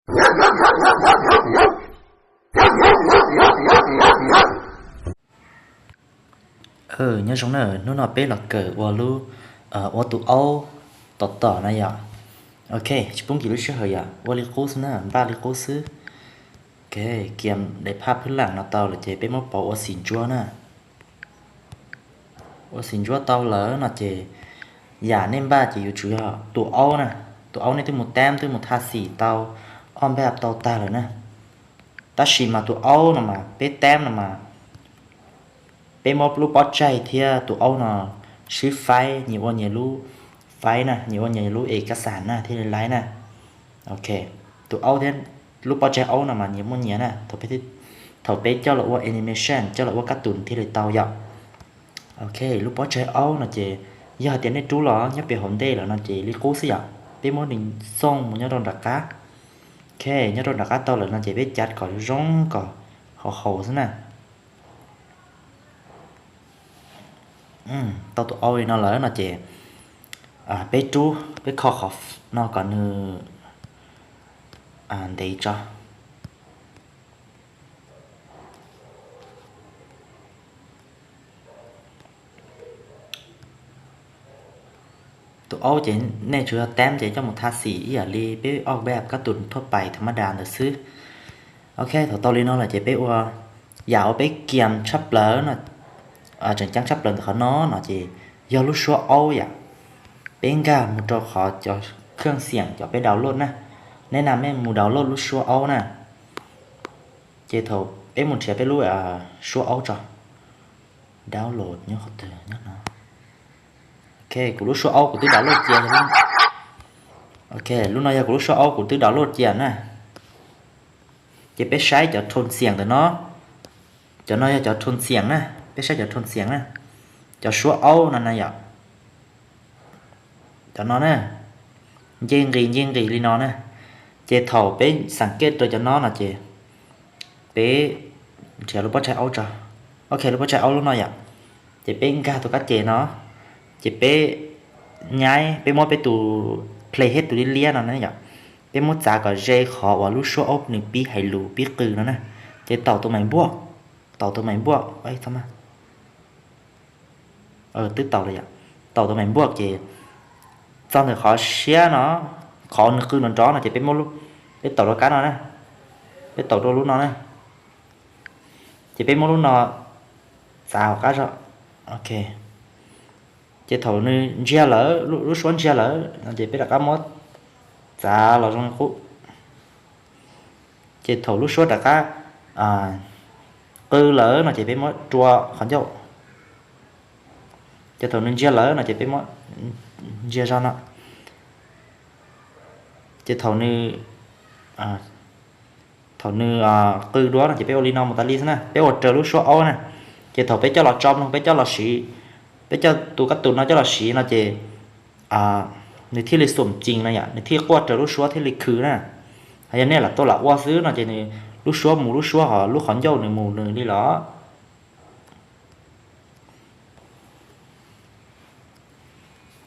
Nyob zoo na, hnub no peb los kawm ua lub, ua tus aub tom tom na yom. Ok, tsis pub nkim lub sij hawm yom, ua li qub xwb na, npaj li qub xwb. Ok, kiam daim phaj phwb lam no tau lawm ces peb muab pauv ua xim ntsuab na. Ua xim ntsuab tau lawm no ces yam nej npaj ces yuav tsum yog tus aub na. Tus aub nej twb mus tab twb mus tha xim tau ob npaj tau tag lawm na. Tab sis mas tus aub no mas peb tab no mas peb muab lub pob tsaig thiab tus aub no sib faib, nyias ua nyias lub faib na, nyias ua nyias lub es kas xas na thiaj li laib na. Ok, tus aub thiab lub pob tsaig aub no mas nyias muaj nyias na. Thaum peb coj los ua animation, coj los ua kab tus thiaj li tau yom. Ok, lub pob tsaig aub no ces yog hais tias nej rub los nyob pem hauv ntej lawm no ces li qub xwb yom. Peb muab nws xooj mus nyob rau nram qab. Ok, nyob rau nram qab tau lawm no ces peb cav kom zoo kom haus haus xwb na. Tau tus aub li no lawm no ces peb rub, peb kho qhov no kom nws ntev tso. Tus aub ces nej tsuas yog tab ces coj mus tha xim ib yam li peb ob npaj kab tus thuaj pais tham mab das ntawd xwb. Ok, thaum tau li no lawm ces peb ua, yam uas peb kiam tshaj plaws no, tseem ceeb tshaj plaws ntawm qhov no no ces yog lub suab aub yom. Peb nkag mus rau qhov cov khwj xiam cov peb download na. Nej nam mej mus download lub suab aub na. Ces thaum peb mus nrhiav peb lub suab aub tso. Download nyob qhov twg nyob no. Ok, kuv lub suab aub kuv twb download cia. Ok, lub no yog kuv lub suab aub kuv twb download cia na. Ces peb saib cov thon xiam ntawm no. Cov no yog cov thon xiam na, peb saib cov thon xiam na. Cov suab aub no na yom. Cov no na, nce nqis nce nqis li no na. Ces thaum peb xam kej rau cov no no ces peb nrhiav lub pob tsaig aub tso. Ok, lub pob tsaig aub lub no yom. Ces peb nkag tus kab ces no, ces peb nyaib, peb muab peb tus play head tus liab liab no na yom, peb muab txav kom ze qhov uas lub suab aub nws pib hais lus pib qw no na. Ces taus tus maim npuaj, taus tus maim npuaj, twb taus lawm yom. Taus tus maim npuaj ces txog ntawm qhov siab no, qhov nws qw nrov nrov no ces peb muab, peb taus rau kab no na, peb taus rau lub no na. Ces peb muab lub no txav hauv qab zog. Ok, ces thaum nws ntsiag lawm, lub suab ntsiag lawm no ces peb rov qab muab txav los zoo li qub. Ces thaum lub suab rov qab qw lawm no ces peb muab rua qhov ncauj. Ces thaum nws ntsiag lawm no ces peb muab ntsiag zog no. Ces thaum nws, thaum nws qw dua no ces peb ua li no mus tas li xwb na, peb ua raws lub suab aub na. Ces thaum peb coj los tso mloog, peb coj los siv, peb coj tus kab tus no coj los siv no ces nws thiaj li xum cees no yom, nws thiaj quaj raws lub suab thiaj li khw na. Ho yog nej lam tuaj lam ua xwb no ces nws lub suab mus lub suab, ho lub qhov ncauj nws mus nws li los.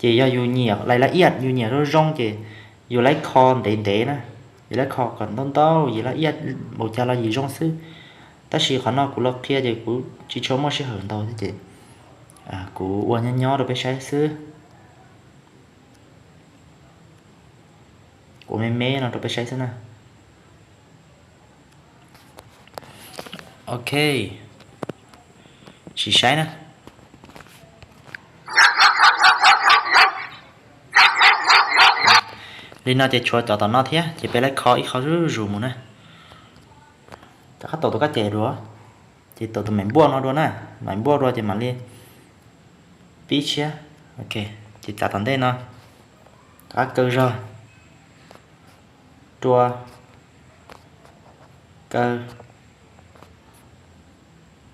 Ces yog yus nyiam lais laj iaj, yus nyiam zoo zoo ces yus laib kho ntev ntev na, yus laib kho kom ntau ntau, yus laj iaj npaum cas los yus zoo xwb. Tab sis qhov no kuv los qhia ces kuv tsis tshua muaj sij hawm ntau thiab ces kuv ua nyob nyob rau peb saib xwb. Kuv me me no rau peb saib xwb na. Ok, sim saib na. Li no ces tshuav cov tom no thiab ces peb laib kho ib qho zuj zus mus na. Rov qab taus tus kab ces dua, ces taus tus maim npuaj no dua na, maim npuaj dua ces mam li pib tshiab. Ok, ces txav tom ntej no, rov qab kaw zog, rua, kaw,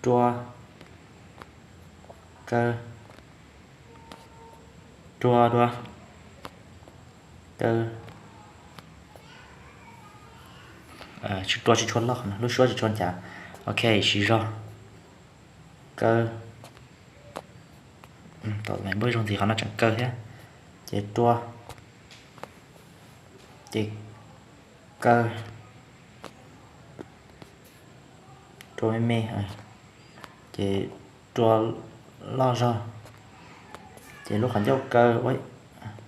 rua, kaw, rua dua, kaw. Tsis rua tsis tshua loj, lub suab tsis tshua ncav. Ok, siv zog, kaw. Tom maim npuaj zoo ntxiv qhov no tseem kaw thiab. Ces rua, ces kaw, Rua me me, ces rua loj zog, ces lub qhov ncauj kaw,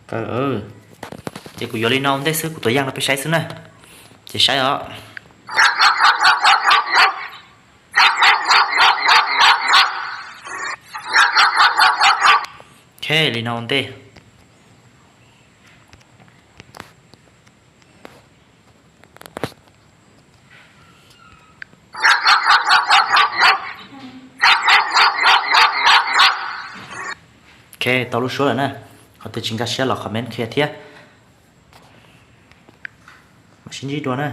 kaw. Ces kuv yuav li no ua ntej xwb, kuv tuav yaaj rau peb saib xwb na. Ces saib os. Ok, li no ua ntej. Ok, tau lub suab lawm na. Qhov twg tsis nkag siab los comment qhia thiab. Mam sib ntsib dua na.